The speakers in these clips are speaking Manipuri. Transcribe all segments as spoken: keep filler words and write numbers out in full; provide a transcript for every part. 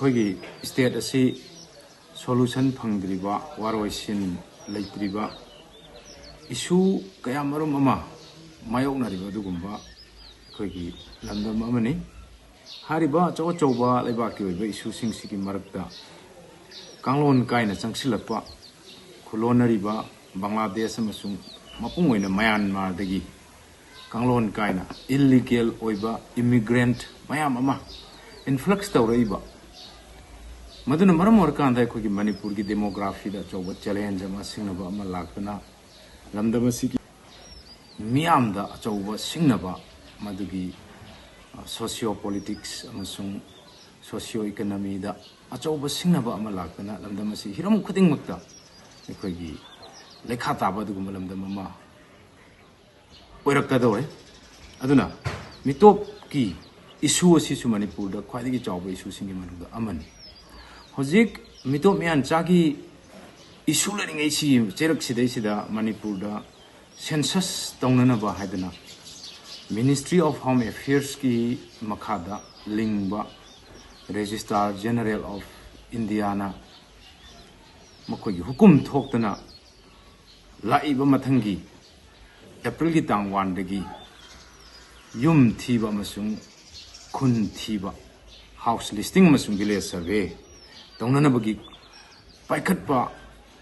ꯑꯩꯈꯣꯏꯒꯤ ꯁ꯭ꯇꯦꯠ ꯑꯁꯤ ꯁꯣꯂꯨꯁꯟ ꯐꯪꯗ꯭ꯔꯤꯕ, ꯋꯥꯔꯣꯏꯁꯤꯟ ꯂꯩꯇ꯭ꯔꯤꯕ, ꯏꯁꯨ ꯀꯌꯥꯃꯔꯨꯝ ꯑꯃ ꯃꯥꯌꯣꯛꯅꯔꯤꯕ ꯑꯗꯨꯒꯨꯝꯕ ꯑꯩꯈꯣꯏꯒꯤ ꯂꯝꯗꯝ ꯑꯃꯅꯤ꯫ ꯍꯥꯏꯔꯤꯕ ꯑꯆꯧ ꯑꯆꯧꯕ ꯂꯩꯕꯥꯛꯀꯤ ꯑꯣꯏꯕ ꯏꯁꯨꯁꯤꯡꯁꯤꯒꯤ ꯃꯔꯛꯇ ꯀꯥꯡꯂꯣꯟ ꯀꯥꯏꯅ ꯆꯪꯁꯤꯜꯂꯛꯄ ꯈꯨꯂꯣꯟꯅꯔꯤꯕ ꯕꯪꯒ꯭ꯂꯥꯗꯦꯁ ꯑꯃꯁꯨꯡ ꯃꯄꯨꯡ ꯑꯣꯏꯅ ꯃꯌꯥꯟꯃꯥꯔꯗꯒꯤ ꯀꯥꯡꯂꯣꯟ ꯀꯥꯏꯅ ꯏꯜꯂꯤꯒꯦꯜ ꯑꯣꯏꯕ ꯏꯃꯤꯒ꯭ꯔꯦꯟꯠ ꯃꯌꯥꯝ ꯑꯃ ꯏꯟꯐ꯭ꯂꯛꯁ ꯇꯧꯔꯛꯏꯕ, ꯃꯗꯨꯅ ꯃꯔꯝ ꯑꯣꯏꯔꯀꯥꯟꯗ ꯑꯩꯈꯣꯏꯒꯤ ꯃꯅꯤꯄꯨꯔꯒꯤ ꯗꯦꯃꯣꯒ꯭ꯔꯥꯐꯤꯗ ꯑꯆꯧꯕ ꯆꯦꯂꯦꯟꯖ ꯑꯃ, ꯁꯤꯡꯅꯕ ꯑꯃ ꯂꯥꯛꯇꯨꯅ ꯂꯝꯗꯝ ꯑꯁꯤꯒꯤ ꯃꯤꯌꯥꯝꯗ ꯑꯆꯧꯕ ꯁꯤꯡꯅꯕ, ꯃꯗꯨꯒꯤ ꯁꯣꯁꯤꯌꯣ ꯄꯣꯂꯤꯇꯤꯛꯁ ꯑꯃꯁꯨꯡ ꯁꯣꯁꯤꯌꯣ ꯏꯀꯣꯅꯣꯃꯤꯗ ꯑꯆꯧꯕ ꯁꯤꯡꯅꯕ ꯑꯃ ꯂꯥꯛꯇꯨꯅ ꯂꯝꯗꯝ ꯑꯁꯤ ꯍꯤꯔꯝ ꯈꯨꯗꯤꯡꯃꯛꯇ ꯑꯩꯈꯣꯏꯒꯤ ꯂꯩꯈꯥ ꯇꯥꯕ ꯑꯗꯨꯒꯨꯝꯕ ꯂꯝꯗꯝ ꯑꯃ ꯑꯣꯏꯔꯛꯀꯗꯧꯔꯦ꯫ ꯑꯗꯨꯅ ꯃꯤꯇꯣꯞꯀꯤ ꯏꯁꯨ ꯑꯁꯤꯁꯨ ꯃꯅꯤꯄꯨꯔꯗ ꯈ꯭ꯋꯥꯏꯗꯒꯤ ꯆꯥꯎꯕ ꯏꯁꯨꯁꯤꯡꯒꯤ ꯃꯅꯨꯡꯗ ꯑꯃꯅꯤ꯫ ꯍꯧꯖꯤꯛ ꯃꯤꯇꯣꯞ ꯃꯤꯌꯥꯟꯆꯥꯒꯤ ꯏꯁꯨ ꯂꯩꯔꯤꯉꯩꯁꯤ, ꯆꯩꯔꯛ ꯁꯤꯗꯩꯁꯤꯗ ꯃꯅꯤꯄꯨꯔꯗ ꯁꯦꯟꯁꯁ ꯇꯧꯅꯅꯕ ꯍꯥꯏꯗꯅ Ministry of Home Affairs ꯀꯤ ꯃꯈꯥꯗ ꯂꯤꯡꯕ Registrar General of India ꯅ ꯃꯈꯣꯏꯒꯤ ꯍꯨꯀꯨꯝ ꯊꯣꯛꯇꯅ ꯂꯥꯛꯏꯕ ꯃꯊꯪꯒꯤ ꯑꯦꯄ꯭ꯔꯤꯜꯒꯤ ꯇꯥꯡ ꯋꯥꯟꯗꯒꯤ ꯌꯨꯝ ꯊꯤꯕ ꯑꯃꯁꯨꯡ ꯈꯨꯟ ꯊꯤꯕ, ꯍꯥꯎꯁ ꯂꯤꯁꯇꯤꯡ ꯑꯃꯁꯨꯡ ꯚꯤꯂꯦꯖ ꯁꯔꯚꯦ ꯇꯧꯅꯅꯕꯒꯤ ꯄꯥꯏꯈꯠꯄ,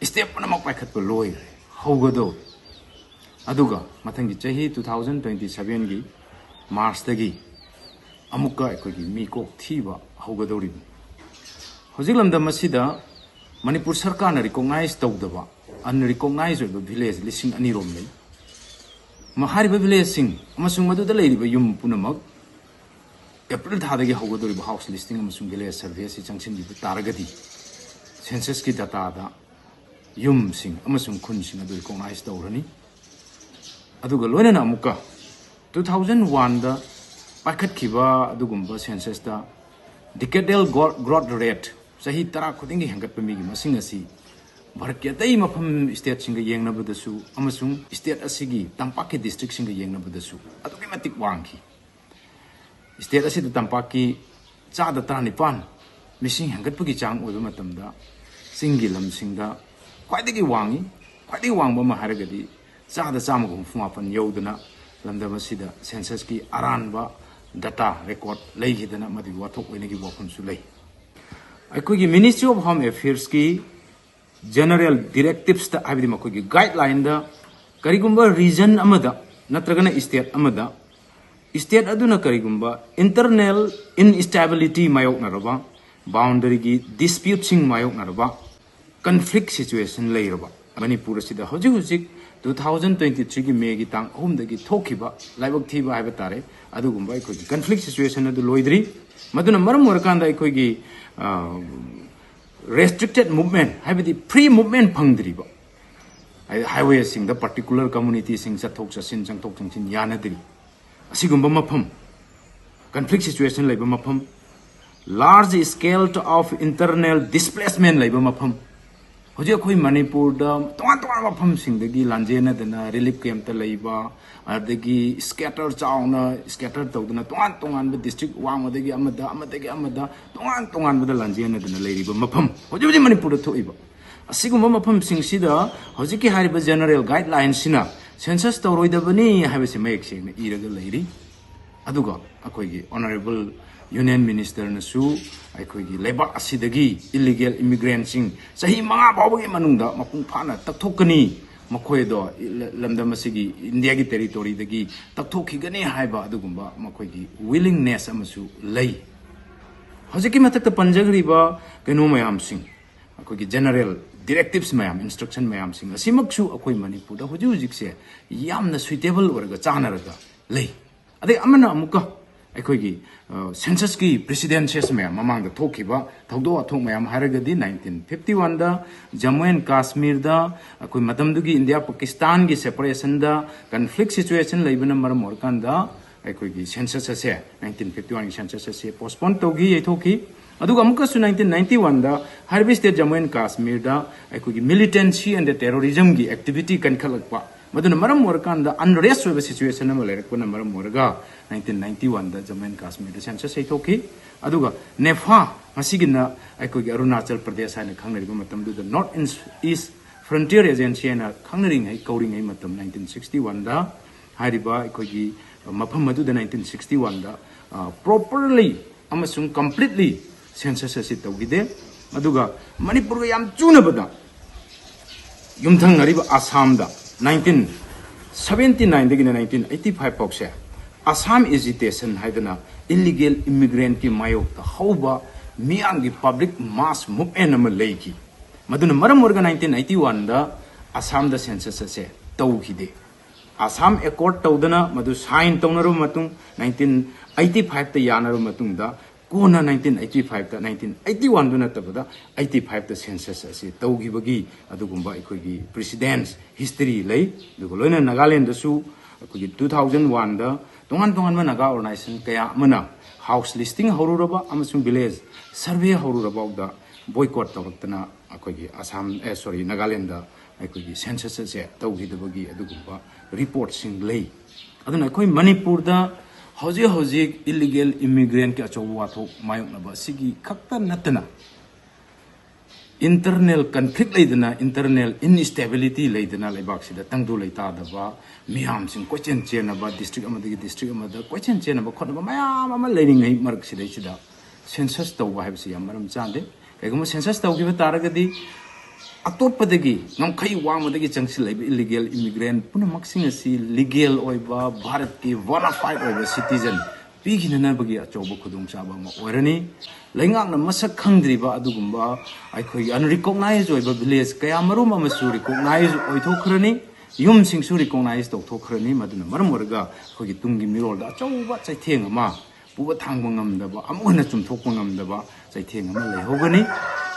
ꯁ꯭ꯇꯦꯞ ꯄꯨꯝꯅꯃꯛ ꯄꯥꯏꯈꯠꯄ ꯂꯣꯏꯈ꯭ꯔꯦ, ꯍꯧꯒꯗꯧꯔꯦ꯫ ꯑꯗꯨꯒ ꯃꯊꯪꯒꯤ ꯆꯍꯤ two thousand twenty seven ꯒꯤ ꯃꯥꯔꯆꯇꯒꯤ ꯑꯃꯨꯛꯀ ꯑꯩꯈꯣꯏꯒꯤ ꯃꯤꯀꯣꯛ ꯊꯤꯕ ꯍꯧꯒꯗꯧꯔꯤꯕꯅꯤ꯫ ꯍꯧꯖꯤꯛ ꯂꯝꯗꯝ ꯑꯁꯤꯗ ꯃꯅꯤꯄꯨꯔ ꯁꯔꯀꯥꯔꯅ ꯔꯤꯀꯣꯛꯅꯥꯏꯖ ꯇꯧꯗꯕ, ꯑꯟꯔꯤꯀꯣꯛꯅꯥꯏꯖ ꯑꯣꯏꯕ ꯚꯤꯂꯦꯖ ꯂꯤꯁꯤꯡ ꯑꯅꯤ ꯔꯣꯝ ꯂꯩ꯫ ꯃ-, ꯍꯥꯏꯔꯤꯕ ꯚꯤꯂꯦꯖꯁꯤꯡ ꯑꯃꯁꯨꯡ ꯃꯗꯨꯗ ꯂꯩꯔꯤꯕ ꯌꯨꯝ ꯄꯨꯝꯅꯃꯛ ꯑꯦꯄ꯭ꯔꯤꯜ ꯊꯥꯗꯒꯤ ꯍꯧꯒꯗꯧꯔꯤꯕ ꯍꯥꯎꯁ ꯂꯤꯁꯇꯤꯡ ꯑꯃꯁꯨꯡ ꯚꯤꯂꯦꯖ ꯁꯔꯚꯦ ꯑꯁꯤ ꯆꯪꯁꯤꯟꯈꯤꯕ ꯇꯥꯔꯒꯗꯤ ꯁꯦꯟꯁꯁꯀꯤ ꯗꯇꯥꯗ ꯌꯨꯝꯁꯤꯡ ꯑꯃꯁꯨꯡ ꯈꯨꯟꯁꯤꯡ ꯑꯗꯨ ꯔꯤꯀꯣꯛꯅꯥꯏꯖ ꯇꯧꯔꯅꯤ꯫ ꯑꯗꯨꯒ ꯂꯣꯏꯅꯅ ꯑꯃꯨꯛꯀ two thousand one ꯗ ꯄꯥꯏꯈꯠꯈꯤꯕ ꯑꯗꯨꯒꯨꯝꯕ ꯁꯦꯟꯁꯁꯇ decadal growth rate, ꯆꯍꯤ ꯇꯔꯥ ꯈꯨꯗꯤꯡꯒꯤ ꯍꯦꯟꯒꯠꯄ ꯃꯤꯒꯤ ꯃꯁꯤꯡ ꯑꯁꯤ ꯚꯥꯔꯠꯀꯤ ꯑꯇꯩ ꯃꯐꯝ, ꯁ꯭ꯇꯦꯠꯁꯤꯡꯒ ꯌꯦꯡꯅꯕꯗꯁꯨ ꯑꯃꯁꯨꯡ ꯁ꯭ꯇꯦꯠ ꯑꯁꯤꯒꯤ ꯇꯝꯄꯥꯛꯀꯤ ꯗꯤꯁꯇ꯭ꯔꯤꯛꯁꯤꯡꯒ ꯌꯦꯡꯅꯕꯗꯁꯨ ꯑꯗꯨꯛꯀꯤ ꯃꯇꯤꯛ ꯋꯥꯡꯈꯤ꯫ ꯁ꯭ꯇꯦꯠ ꯑꯁꯤꯗ ꯇꯝꯄꯥꯛꯀꯤ ꯆꯥꯗ ꯇꯔꯥꯅꯤꯄꯥꯟ ꯃꯤꯁꯤꯡ ꯍꯦꯟꯒꯠꯄꯒꯤ ꯆꯥꯡ ꯑꯣꯏꯕ ꯃꯇꯝꯗ ꯆꯤꯡꯒꯤ ꯂꯝꯁꯤꯡꯗ ꯈ꯭ꯋꯥꯏꯗꯒꯤ ꯋꯥꯡꯏ꯫ ꯈ꯭ꯋꯥꯏꯗꯒꯤ ꯋꯥꯡꯕ ꯑꯃ ꯍꯥꯏꯔꯒꯗꯤ ꯆꯥꯗ ꯆꯥꯝꯃꯒ ꯍꯨꯝꯐꯨ ꯃꯥꯄꯟ ꯌꯧꯗꯅ ꯂꯝꯗꯝ ꯑꯁꯤꯗ censusꯀꯤ ꯑꯔꯥꯟꯕ data record ꯂꯩꯈꯤꯗꯅ ꯃꯗꯨꯒꯤ ꯋꯥꯊꯣꯛ ꯑꯣꯏꯅꯈꯤꯕ ꯋꯥꯐꯝꯁꯨ ꯂꯩ꯫ ꯑꯩꯈꯣꯏꯒꯤ Ministry of Home Affairsꯀꯤ general directivesꯇ, ꯍꯥꯏꯕꯗꯤ ꯃꯈꯣꯏꯒꯤ guidelineꯗ, ꯀꯔꯤꯒꯨꯝꯕ region ꯑꯃꯗ ꯅꯠꯇ꯭ꯔꯒꯅ state ꯑꯃꯗ state ꯑꯗꯨꯅ ꯀꯔꯤꯒꯨꯝꯕ internal instability ꯃꯥꯌꯣꯛꯅꯔꯕ, boundaryꯒꯤ disputeꯁꯤꯡ ꯃꯥꯌꯣꯛꯅꯔꯕ, conflict situation ꯂꯩꯔꯕ, ꯃꯅꯤꯄꯨꯔ ꯑꯁꯤꯗ ꯍꯧꯖꯤꯛ ꯍꯧꯖꯤꯛ two thousand twenty threeꯒꯤ Mayꯒꯤ ꯇꯥꯡ ꯑꯍꯨꯝꯗꯒꯤ ꯊꯣꯛꯈꯤꯕ ꯂꯥꯏꯕꯛ ꯊꯤꯕ ꯍꯥꯏꯕ ꯇꯥꯔꯦ, ꯑꯗꯨꯒꯨꯝꯕ ꯑꯩꯈꯣꯏꯒꯤ conflict situation ꯑꯗꯨ ꯂꯣꯏꯗ꯭ꯔꯤ꯫ ꯃꯗꯨꯅ ꯃꯔꯝ ꯑꯣꯏꯔꯀꯥꯟꯗ ꯑꯩꯈꯣꯏꯒꯤ, ꯑ, restricted movement, ꯍꯥꯏꯕꯗꯤ free movement ꯐꯪꯗ꯭ꯔꯤꯕ, ꯍꯥꯏꯗꯤ highwayꯁꯤꯡꯗ particular communityꯁꯤꯡ ꯆꯠꯊꯣꯛ ꯆꯠꯁꯤꯟ, ꯆꯪꯊꯣꯛ ꯆꯪꯁꯤꯟ ꯌꯥꯅꯗ꯭ꯔꯤ, ꯑꯁꯤꯒꯨꯝꯕ ꯃꯐꯝ, conflict situation ꯂꯩꯕ ꯃꯐꯝ, large scale of internal displacement ꯂꯩꯕ ꯃꯐꯝ, ꯍꯧꯖꯤꯛ ꯑꯩꯈꯣꯏ ꯃꯅꯤꯄꯨꯔꯗ ꯇꯣꯉꯥꯟ ꯇꯣꯉꯥꯟꯕ ꯃꯐꯝꯁꯤꯡꯗꯒꯤ ꯂꯥꯟꯖꯦꯟꯅꯗꯅ relief campꯇ ꯂꯩꯕ, ꯑꯗꯒꯤ scatter, ꯆꯥꯎꯅ scatter ꯇꯧꯗꯅ ꯇꯣꯉꯥꯟ ꯇꯣꯉꯥꯟꯕ district ꯋꯥꯡꯃꯗꯒꯤ ꯑꯃꯗ, ꯑꯃꯗꯒꯤ ꯑꯃꯗ ꯇꯣꯉꯥꯟ ꯇꯣꯉꯥꯟꯕꯗ ꯂꯥꯟꯖꯦꯟꯅꯗꯅ ꯂꯩꯔꯤꯕ ꯃꯐꯝ, ꯍꯧꯖꯤꯛ ꯍꯧꯖꯤꯛ ꯃꯅꯤꯄꯨꯔꯗ ꯊꯣꯛꯏꯕ ꯑꯁꯤꯒꯨꯝꯕ ꯃꯐꯝꯁꯤꯡꯁꯤꯗ ꯍꯧꯖꯤꯛꯀꯤ ꯍꯥꯏꯔꯤꯕ general guidelineꯁꯤꯅ census ꯇꯧꯔꯣꯏꯗꯕꯅꯤ ꯍꯥꯏꯕꯁꯤ ꯃꯌꯦꯛ ꯁꯦꯡꯅ ꯏꯔꯒ ꯂꯩꯔꯤ꯫ ꯑꯗꯨꯒ ꯑꯩꯈꯣꯏꯒꯤ honourable Union Ministerꯅꯁꯨ ꯑꯩꯈꯣꯏꯒꯤ ꯂꯩꯕꯥꯛ ꯑꯁꯤꯗꯒꯤ illegal immigrantꯁꯤꯡ ꯆꯍꯤ ꯃꯉꯥ ꯐꯥꯎꯕꯒꯤ ꯃꯅꯨꯡꯗ ꯃꯄꯨꯡ ꯐꯥꯅ ꯇꯛꯊꯣꯛꯀꯅꯤ, ꯃꯈꯣꯏꯗꯣ ꯂꯝꯗꯝ ꯑꯁꯤꯒꯤ Indiaꯒꯤ territoryꯗꯒꯤ ꯇꯛꯊꯣꯛꯈꯤꯒꯅꯤ ꯍꯥꯏꯕ ꯑꯗꯨꯒꯨꯝꯕ ꯃꯈꯣꯏꯒꯤ willingness ꯑꯃꯁꯨ ꯂꯩ꯫ ꯍꯧꯖꯤꯛꯀꯤ ꯃꯊꯛꯇ ꯄꯟꯖꯈ꯭ꯔꯤꯕ ꯀꯩꯅꯣ ꯃꯌꯥꯝꯁꯤꯡ, ꯑꯩꯈꯣꯏꯒꯤ general directives ꯃꯌꯥꯝ, instruction ꯃꯌꯥꯝꯁꯤꯡ ꯑꯁꯤꯃꯛꯁꯨ ꯑꯩꯈꯣꯏ ꯃꯅꯤꯄꯨꯔꯗ ꯍꯧꯖꯤꯛ ꯍꯧꯖꯤꯛꯁꯦ ꯌꯥꯝꯅ suitable ꯑꯣꯏꯔꯒ ꯆꯥꯟꯅꯔꯒ ꯂꯩ꯫ ꯑꯗꯩ ꯑꯃꯅ ꯑꯃꯨꯛꯀ ꯑꯩꯈꯣꯏꯒꯤ, ꯑ, censusꯀꯤ precedences ꯃꯌꯥꯝ, ꯃꯃꯥꯡꯗ ꯊꯣꯛꯈꯤꯕ ꯊꯧꯗꯣꯛ ꯋꯥꯊꯣꯛ ꯃꯌꯥꯝ ꯍꯥꯏꯔꯒꯗꯤ nineteen fifty oneꯗ Jammu and Kashmirꯗ ꯑꯩꯈꯣꯏ ꯃꯇꯝꯗꯨꯒꯤ India Pakistanꯒꯤ separationꯗ conflict situation ꯂꯩꯕꯅ ꯃꯔꯝ ꯑꯣꯏꯔꯀꯥꯟꯗ ꯑꯩꯈꯣꯏꯒꯤ census ꯑꯁꯦ, nineteen fifty oneꯒꯤ census ꯑꯁꯦ postpone ꯇꯧꯈꯤ, ꯌꯩꯊꯣꯛꯈꯤ꯫ ꯑꯗꯨꯒ ꯑꯃꯨꯛꯀꯁꯨ nineteen ninety oneꯗ ꯍꯥꯏꯔꯤꯕ state Jammu and Kashmirꯗ ꯑꯩꯈꯣꯏꯒꯤ militancy and terrorismꯒꯤ activity ꯀꯟꯈꯠꯂꯛꯄ, ꯃꯗꯨꯅ ꯃꯔꯝ ꯑꯣꯏꯔꯀꯥꯟꯗ unrest ꯑꯣꯏꯕ situation ꯑꯃ ꯂꯩꯔꯛꯄꯅ ꯃꯔꯝ ꯑꯣꯏꯔꯒ nineteen ninety oneꯗ Jammu and Kashmirꯗ census ꯌꯩꯊꯣꯛꯈꯤ꯫ ꯑꯗꯨꯒ NEFA ꯃꯁꯤꯒꯤꯅ ꯑꯩꯈꯣꯏꯒꯤ ꯑꯔꯨꯅꯥꯆꯜ ꯄ꯭ꯔꯗꯦꯁ ꯍꯥꯏꯅ ꯈꯪꯅꯔꯤꯕ ꯃꯇꯝꯗꯨꯗ North East Frontier Agency ꯍꯥꯏꯅ ꯈꯪꯅꯔꯤꯉꯩ, ꯀꯧꯔꯤꯉꯩ ꯃꯇꯝ, ꯅꯥꯏꯟꯇꯤꯟ ꯁꯤꯛꯁꯇꯤ ꯋꯥꯟꯗ ꯍꯥꯏꯔꯤꯕ ꯑꯩꯈꯣꯏꯒꯤ ꯃꯐꯝ ꯑꯗꯨꯗ ꯅꯥꯏꯟꯇꯤꯟ ꯁꯤꯛꯁꯇꯤ ꯋꯥꯟꯗ ꯄ꯭ꯔꯣꯄꯔꯂꯤ ꯑꯃꯁꯨꯡ ꯀꯝꯄ꯭ꯂꯤꯠꯂꯤ ꯁꯦꯟꯁꯁ ꯑꯁꯤ ꯇꯧꯈꯤꯗꯦ꯫ ꯑꯗꯨꯒ ꯃꯅꯤꯄꯨꯔꯒ ꯌꯥꯝ ꯆꯨꯅꯕꯗ ꯌꯨꯝꯊꯪꯅꯔꯤꯕ ꯑꯁꯥꯝꯗ ꯅꯥꯏꯟꯇꯤꯟ ꯁꯕꯦꯟꯇꯤ ꯅꯥꯏꯟꯗꯒꯤꯅ ꯅꯥꯏꯟꯇꯤꯟ ꯑꯩꯠꯇꯤ ꯐꯥꯏꯚ ꯐꯥꯎꯁꯦ ꯑꯁꯥꯝ ꯑꯦꯖꯤꯇꯦꯁꯟ ꯍꯥꯏꯗꯅ ꯏꯂꯤꯒꯦꯜ ꯏꯃꯤꯒ꯭ꯔꯦꯟꯠꯀꯤ ꯃꯥꯌꯣꯛꯇ ꯍꯧꯕ ꯃꯤꯌꯥꯝꯒꯤ ꯄꯕ꯭ꯂꯤꯛ ꯃꯥꯁ ꯃꯨꯚꯃꯦꯟꯠ ꯑꯃ ꯂꯩꯈꯤ꯫ ꯃꯗꯨꯅ ꯃꯔꯝ ꯑꯣꯏꯔꯒ ꯅꯥꯏꯟꯇꯤꯟ ꯑꯩꯠꯇꯤ ꯋꯥꯟꯗ ꯑꯁꯥꯝꯗ ꯁꯦꯟꯁꯁ ꯑꯁꯦ ꯇꯧꯈꯤꯗꯦ꯫ ꯑꯁꯥꯝ ꯑꯦꯀꯣꯔꯗ ꯇꯧꯗꯅ ꯃꯗꯨ ꯁꯥꯏꯟ ꯇꯧꯅꯔꯕ ꯃꯇꯨꯡ, ꯅꯥꯏꯟꯇꯤꯟ ꯑꯩꯠꯇꯤ ꯐꯥꯏꯚꯇ ꯌꯥꯅꯔꯕ ꯃꯇꯨꯡꯗ, ꯀꯣꯟꯅ ꯅꯥꯏꯟꯇꯤꯟ ꯑꯩꯠꯇꯤ ꯐꯥꯏꯚꯇ, ꯅꯥꯏꯟꯇꯤꯟ ꯑꯩꯠꯇꯤ ꯋꯥꯟꯗꯨ ꯅꯠꯇꯕꯗ ꯑꯩꯠꯇꯤ ꯐꯥꯏꯚꯇ ꯁꯦꯟꯁꯁ ꯑꯁꯤ ꯇꯧꯈꯤꯕꯒꯤ ꯑꯗꯨꯒꯨꯝꯕ ꯑꯩꯈꯣꯏꯒꯤ ꯄ꯭ꯔꯤꯁꯤꯗꯦꯟꯁ ꯍꯤꯁꯇꯔꯤ ꯂꯩ꯫ ꯑꯗꯨꯒ ꯂꯣꯏꯅꯅ ꯅꯥꯒꯥꯂꯦꯟꯗꯁꯨ ꯑꯩꯈꯣꯏꯒꯤ ꯇꯨ ꯊꯥꯎꯖꯟ ꯋꯥꯟꯗ ꯇꯣꯉꯥꯟ ꯇꯣꯉꯥꯟꯕ ꯅꯥꯒꯥ ꯑꯣꯔꯒꯅꯥꯏꯖꯦꯁꯟ ꯀꯌꯥ ꯑꯃꯅ ꯍꯥꯎꯁ ꯂꯤꯁꯇꯤꯡ ꯍꯧꯔꯨꯔꯕ ꯑꯃꯁꯨꯡ ꯚꯤꯂꯦꯖ ꯁꯔꯚꯦ ꯍꯧꯔꯨꯔꯐꯥꯎꯗ ꯕꯣꯏꯀꯣꯠ ꯇꯧꯔꯛꯇꯅ ꯑꯩꯈꯣꯏꯒꯤ ꯑꯁꯥꯝ, ꯑꯦ, ꯁꯣꯔꯤ, ꯅꯥꯒꯥꯂꯦꯟꯗ ꯑꯩꯈꯣꯏꯒꯤ ꯁꯦꯟꯁꯁ ꯑꯁꯦ ꯇꯧꯈꯤꯗꯕꯒꯤ ꯑꯗꯨꯒꯨꯝꯕ ꯔꯤꯄꯣꯔꯠꯁꯤꯡ ꯂꯩ꯫ ꯑꯗꯨꯅ ꯑꯩꯈꯣꯏ ꯃꯅꯤꯄꯨꯔꯗ ꯍꯧꯖꯤꯛ ꯍꯧꯖꯤꯛ ꯏꯂꯤꯒꯦꯜ ꯏꯃꯤꯒ꯭ꯔꯦꯟꯠꯀꯤ ꯑꯆꯧꯕ ꯋꯥꯊꯣꯛ ꯃꯥꯌꯣꯛꯅꯕ ꯑꯁꯤꯒꯤ ꯈꯛꯇ ꯅꯠꯇꯅ, ꯏꯟꯇꯔꯅꯦꯜ ꯀꯟꯐ꯭ꯂꯤꯛ ꯂꯩꯗꯅ, ꯏꯟꯇꯔꯅꯦꯜ ꯏꯟꯁꯇꯦꯕꯤꯂꯤꯇꯤ ꯂꯩꯗꯅ, ꯂꯩꯕꯥꯛꯁꯤꯗ ꯇꯪꯗꯨ ꯂꯩꯇꯥꯗꯕ, ꯃꯤꯌꯥꯝꯁꯤꯡ ꯀꯣꯏꯆꯦꯟ ꯆꯦꯟꯅꯕ, ꯗꯤꯁꯇ꯭ꯔꯤꯛ ꯑꯃꯗꯒꯤ ꯗꯤꯁꯇ꯭ꯔꯤꯛ ꯑꯃꯗ ꯀꯣꯏꯆꯦꯟ ꯆꯦꯟꯅꯕ ꯈꯣꯠꯅꯕ ꯃꯌꯥꯝ ꯑꯃ ꯂꯩꯔꯤꯉꯩ ꯃꯔꯛꯁꯤꯗꯩꯁꯤꯗ ꯁꯦꯟꯁꯁ ꯇꯧꯕ ꯍꯥꯏꯕꯁꯤ ꯌꯥꯝ ꯃꯔꯝ ꯆꯥꯗꯦ꯫ ꯀꯩꯒꯨꯝꯕ ꯁꯦꯟꯁꯁ ꯇꯧꯈꯤꯕ ꯇꯥꯔꯒꯗꯤ, ꯑꯇꯣꯞꯄꯗꯒꯤ, ꯉꯝꯈꯩ ꯋꯥꯡꯃꯗꯒꯤ ꯆꯪꯁꯤꯜꯂꯛꯏꯕ ꯏꯂꯤꯒꯦꯜ ꯏꯃꯤꯒ꯭ꯔꯦꯟꯠ ꯄꯨꯝꯅꯃꯛꯁꯤꯡ ꯑꯁꯤ ꯂꯤꯒꯦꯜ ꯑꯣꯏꯕ ꯚꯥꯔꯠꯀꯤ ꯕꯣꯅꯥꯐꯥꯏꯗ ꯑꯣꯏꯕ ꯁꯤꯇꯤꯖꯟ ꯄꯤꯈꯤꯅꯅꯕꯒꯤ ꯑꯆꯧꯕ ꯈꯨꯗꯣꯡꯆꯥꯕ ꯑꯃ ꯑꯣꯏꯔꯅꯤ꯫ ꯂꯩꯉꯥꯛꯅ ꯃꯁꯛ ꯈꯪꯗ꯭ꯔꯤꯕ ꯑꯗꯨꯒꯨꯝꯕ ꯑꯩꯈꯣꯏꯒꯤ ꯑꯟꯔꯤꯀꯣꯛꯅꯥꯏꯖ ꯑꯣꯏꯕ ꯚꯤꯂꯦꯖ ꯀꯌꯥ ꯃꯔꯨꯝ ꯑꯃꯁꯨ ꯔꯤꯀꯣꯛꯅꯥꯏꯖ ꯑꯣꯏꯊꯣꯛꯈ꯭ꯔꯅꯤ, ꯌꯨꯝꯁꯤꯡꯁꯨ ꯔꯤꯀꯣꯛꯅꯥꯏꯖ ꯇꯧꯊꯣꯛꯈ꯭ꯔꯅꯤ꯫ ꯃꯗꯨꯅ ꯃꯔꯝ ꯑꯣꯏꯔꯒ ꯑꯩꯈꯣꯏꯒꯤ ꯇꯨꯡꯒꯤ ꯃꯤꯔꯣꯜꯗ ꯑꯆꯧꯕ ꯆꯩꯊꯦꯡ ꯑꯃ ꯄꯨꯕ ꯊꯥꯡꯕ ꯉꯝꯗꯕ, ꯑꯃꯨꯛ ꯍꯟꯅ ꯆꯨꯝꯊꯣꯛꯄ ꯉꯝꯗꯕ ꯆꯩꯊꯦꯡ ꯑꯃ ꯂꯩꯍꯧꯒꯅꯤ꯫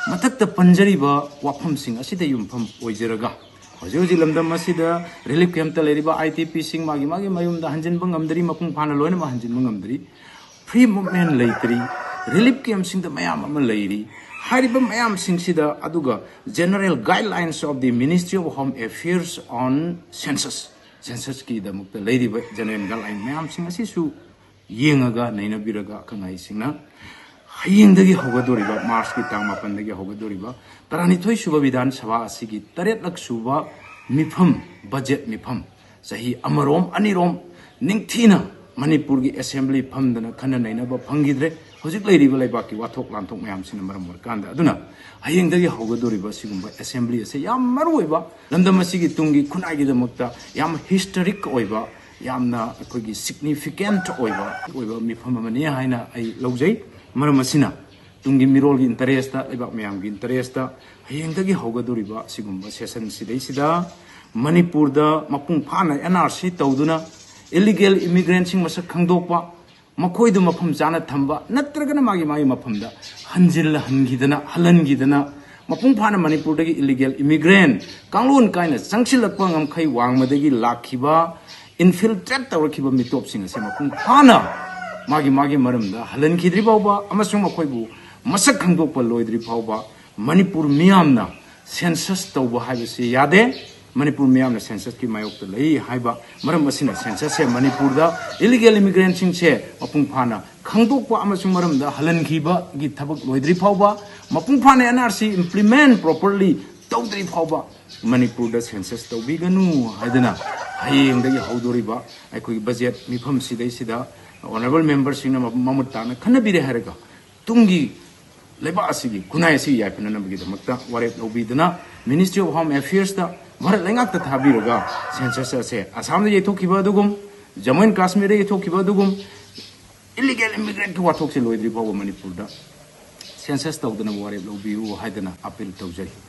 ꯃꯊꯛꯇ ꯄꯟꯖꯔꯤꯕ ꯋꯥꯐꯝꯁꯤꯡ ꯑꯁꯤꯗ ꯌꯨꯝꯐꯝ ꯑꯣꯏꯖꯔꯒ, ꯍꯧꯖꯤꯛ ꯍꯧꯖꯤꯛ ꯂꯝꯗꯝ ꯑꯁꯤꯗ ꯔꯤꯂꯤꯐ ꯀꯦꯝꯞꯇ ꯂꯩꯔꯤꯕ ꯑꯥꯏ ꯗꯤ ꯄꯤꯁꯤꯡ ꯃꯥꯒꯤ ꯃꯥꯒꯤ ꯃꯌꯨꯝꯗ ꯍꯟꯖꯤꯟꯕ ꯉꯝꯗ꯭ꯔꯤ, ꯃꯄꯨꯡ ꯐꯥꯅ ꯂꯣꯏꯅꯃꯛ ꯍꯟꯖꯤꯟꯕ ꯉꯝꯗ꯭ꯔꯤ, ꯐ꯭ꯔꯤ ꯃꯨꯚꯃꯦꯟꯠ ꯂꯩꯇ꯭ꯔꯤ, ꯔꯤꯂꯤꯐ ꯀꯦꯝꯞꯁꯤꯡꯗ ꯃꯌꯥꯝ ꯑꯃ ꯂꯩꯔꯤ꯫ ꯍꯥꯏꯔꯤꯕ ꯃꯌꯥꯝꯁꯤꯡꯁꯤꯗ, ꯑꯗꯨꯒ General Guidelines of the Ministry of Home Affairs on Census, ꯁꯦꯟꯁꯁꯀꯤꯗꯃꯛꯇ ꯂꯩꯔꯤꯕ ꯖꯦꯅꯔꯦꯜ ꯒꯥꯏꯗꯂꯥꯏꯟ ꯃꯌꯥꯝꯁꯤꯡ ꯑꯁꯤꯁꯨ ꯌꯦꯡꯉꯒ, ꯅꯩꯅꯕꯤꯔꯒ, ꯑꯈꯪ ꯑꯍꯩꯁꯤꯡꯅ ꯍꯌꯦꯡꯗꯒꯤ ꯍꯧꯒꯗꯧꯔꯤꯕ, ꯃꯥꯔꯆꯀꯤ ꯇꯥꯡ ꯃꯥꯄꯟꯗꯒꯤ ꯍꯧꯒꯗꯧꯔꯤꯕ ꯇꯔꯥꯅꯤꯊꯣꯏ ꯁꯨꯕ ꯕꯤꯙꯥꯟ ꯁꯚꯥ ꯑꯁꯤꯒꯤ ꯇꯔꯦꯠꯂꯛ ꯁꯨꯕ ꯃꯤꯐꯝ, ꯕꯖꯦꯠ ꯃꯤꯐꯝ, ꯆꯍꯤ ꯑꯃꯔꯣꯝ ꯑꯅꯤꯔꯣꯝ ꯅꯤꯡꯊꯤꯅ ꯃꯅꯤꯄꯨꯔꯒꯤ ꯑꯦꯁꯦꯝꯕ꯭ꯂꯤ ꯐꯝꯗꯅ ꯈꯟꯅ ꯅꯩꯅꯕ ꯐꯪꯈꯤꯗ꯭ꯔꯦ꯫ ꯍꯧꯖꯤꯛ ꯂꯩꯔꯤꯕ ꯂꯩꯕꯥꯛꯀꯤ ꯋꯥꯊꯣꯛ ꯂꯥꯟꯊꯣꯛ ꯃꯌꯥꯝꯁꯤꯅ ꯃꯔꯝ ꯑꯣꯏꯔꯀꯥꯟꯗ, ꯑꯗꯨꯅ ꯍꯌꯦꯡꯗꯒꯤ ꯍꯧꯒꯗꯧꯔꯤꯕ ꯁꯤꯒꯨꯝꯕ ꯑꯦꯁꯦꯝꯕ꯭ꯂꯤ ꯑꯁꯦ ꯌꯥꯝ ꯃꯔꯨ ꯑꯣꯏꯕ, ꯂꯝꯗꯝ ꯑꯁꯤꯒꯤ ꯇꯨꯡꯒꯤ ꯈꯨꯟꯅꯥꯏꯒꯤꯗꯃꯛꯇ ꯌꯥꯝ ꯍꯤꯁꯇꯣꯔꯤꯛ ꯑꯣꯏꯕ, ꯌꯥꯝꯅ ꯑꯩꯈꯣꯏꯒꯤ ꯁꯤꯒꯅꯤꯐꯤꯀꯦꯟꯠ ꯑꯣꯏꯕ, ꯑꯣꯏꯕ ꯃꯤꯐꯝ ꯑꯃꯅꯤ ꯍꯥꯏꯅ ꯑꯩ ꯂꯧꯖꯩ꯫ ꯃꯔꯝ ꯑꯁꯤꯅ ꯇꯨꯡꯒꯤ ꯃꯤꯔꯣꯜꯒꯤ ꯏꯟꯇꯔꯦꯁꯇ, ꯂꯩꯕꯥꯛ ꯃꯌꯥꯝꯒꯤ ꯏꯟꯇꯔꯦꯁꯇ ꯍꯌꯦꯡꯗꯒꯤ ꯍꯧꯒꯗꯧꯔꯤꯕ ꯁꯤꯒꯨꯝꯕ ꯁꯦꯁꯟ ꯁꯤꯗꯩꯁꯤꯗ ꯃꯅꯤꯄꯨꯔꯗ ꯃꯄꯨꯡ ꯐꯥꯅ ꯑꯦꯟ ꯑꯥꯔ ꯁꯤ ꯇꯧꯗꯨꯅ ꯏꯂꯤꯒꯦꯜ ꯏꯃꯤꯒ꯭ꯔꯦꯟꯁꯤꯡ ꯃꯁꯛ ꯈꯪꯗꯣꯛꯄ, ꯃꯈꯣꯏꯗꯨ ꯃꯐꯝ ꯆꯥꯅ ꯊꯝꯕ, ꯅꯠꯇ꯭ꯔꯒꯅ ꯃꯥꯒꯤ ꯃꯥꯒꯤ ꯃꯐꯝꯗ ꯍꯟꯖꯤꯜꯍꯟꯈꯤꯗꯅ, ꯍꯜꯍꯟꯈꯤꯗꯅ, ꯃꯄꯨꯡ ꯐꯥꯅ ꯃꯅꯤꯄꯨꯔꯗꯒꯤ ꯏꯂꯤꯒꯦꯜ ꯏꯃꯤꯒ꯭ꯔꯦꯟ ꯀꯥꯡꯂꯣꯟ ꯀꯥꯏꯅ ꯆꯪꯁꯤꯜꯂꯛꯄ ꯉꯝꯈꯩ ꯋꯥꯡꯃꯗꯒꯤ ꯂꯥꯛꯈꯤꯕ, ꯏꯟꯐꯤꯜꯇ꯭ꯔꯦꯠ ꯇꯧꯔꯛꯈꯤꯕ ꯃꯤꯇꯣꯞꯁꯤꯡ ꯑꯁꯦ ꯃꯄꯨꯡ ꯐꯥꯅ ꯃꯥꯒꯤ ꯃꯥꯒꯤ ꯃꯔꯝꯗ ꯍꯜꯍꯟꯈꯤꯗ꯭ꯔꯤ ꯐꯥꯎꯕ ꯑꯃꯁꯨꯡ ꯃꯈꯣꯏꯕꯨ ꯃꯁꯛ ꯈꯪꯗꯣꯛꯄ ꯂꯣꯏꯗ꯭ꯔꯤ ꯐꯥꯎꯕ ꯃꯅꯤꯄꯨꯔ ꯃꯤꯌꯥꯝꯅ ꯁꯦꯟꯁꯁ ꯇꯧꯕ ꯍꯥꯏꯕꯁꯤ ꯌꯥꯗꯦ꯫ ꯃꯅꯤꯄꯨꯔ ꯃꯤꯌꯥꯝꯅ ꯁꯦꯟꯁꯁꯀꯤ ꯃꯥꯌꯣꯛꯇ ꯂꯩ ꯍꯥꯏꯕ ꯃꯔꯝ ꯑꯁꯤꯅ ꯁꯦꯟꯁꯁꯁꯦ ꯃꯅꯤꯄꯨꯔꯗ ꯏꯂꯤꯒꯦꯜ ꯏꯃꯤꯒ꯭ꯔꯦꯟꯁꯤꯡꯁꯦ ꯃꯄꯨꯡ ꯐꯥꯅ ꯈꯪꯗꯣꯛꯄ ꯑꯃꯁꯨꯡ ꯃꯔꯝꯗ ꯍꯜꯍꯟꯈꯤꯕꯒꯤ ꯊꯕꯛ ꯂꯣꯏꯗ꯭ꯔꯤ ꯐꯥꯎꯕ, ꯃꯄꯨꯡ ꯐꯥꯅ N R C implement properly ꯇꯧꯗ꯭ꯔꯤ ꯐꯥꯎꯕ ꯃꯅꯤꯄꯨꯔꯗ ꯁꯦꯟꯁꯁ ꯇꯧꯕꯤꯒꯅꯨ ꯍꯥꯏꯗꯅ ꯍꯌꯦꯡꯗꯒꯤ ꯍꯧꯗꯣꯔꯤꯕ ꯑꯩꯈꯣꯏꯒꯤ ꯕꯖꯦꯠ ꯃꯤꯐꯝ ꯁꯤꯗꯩꯁꯤꯗ ꯑꯣꯅꯔꯦꯕꯜ ꯃꯦꯝꯕꯔꯁꯤꯡꯅ ꯃꯃꯨꯠ ꯇꯥꯅ ꯈꯟꯅꯕꯤꯔꯦ ꯍꯥꯏꯔꯒ ꯇꯨꯡꯒꯤ ꯂꯩꯕꯥꯛ ꯑꯁꯤꯒꯤ ꯈꯨꯟꯅꯥꯏ ꯑꯁꯤꯒꯤ ꯌꯥꯏꯐꯅꯅꯕꯒꯤꯗꯃꯛꯇ ꯋꯥꯔꯦꯞ ꯂꯧꯕꯤꯗꯨꯅ Ministry of Home Affairsꯇ ꯚꯥꯔꯠ ꯂꯩꯉꯥꯛꯇ ꯊꯥꯕꯤꯔꯒ ꯁꯦꯟꯁꯁ ꯑꯁꯦ ꯑꯁꯥꯝꯗ ꯌꯩꯊꯣꯛꯈꯤꯕ ꯑꯗꯨꯒꯨꯝ, ꯖꯝꯃꯨ ꯑꯦꯟ ꯀꯥꯁꯃꯤꯔꯗ ꯌꯩꯊꯣꯛꯈꯤꯕ ꯑꯗꯨꯒꯨꯝ, ꯏꯂꯤꯒꯦꯜ ꯏꯃꯤꯒ꯭ꯔꯦꯟꯠꯀꯤ ꯋꯥꯊꯣꯛꯁꯦ ꯂꯣꯏꯗ꯭ꯔꯤ ꯐꯥꯎꯕ ꯃꯅꯤꯄꯨꯔꯗ ꯁꯦꯟꯁꯁ ꯇꯧꯗꯅꯕ ꯋꯥꯔꯦꯞ ꯂꯧꯕꯤꯌꯨ ꯍꯥꯏꯗꯅ ꯑꯄꯤꯜ ꯇꯧꯖꯔꯤ꯫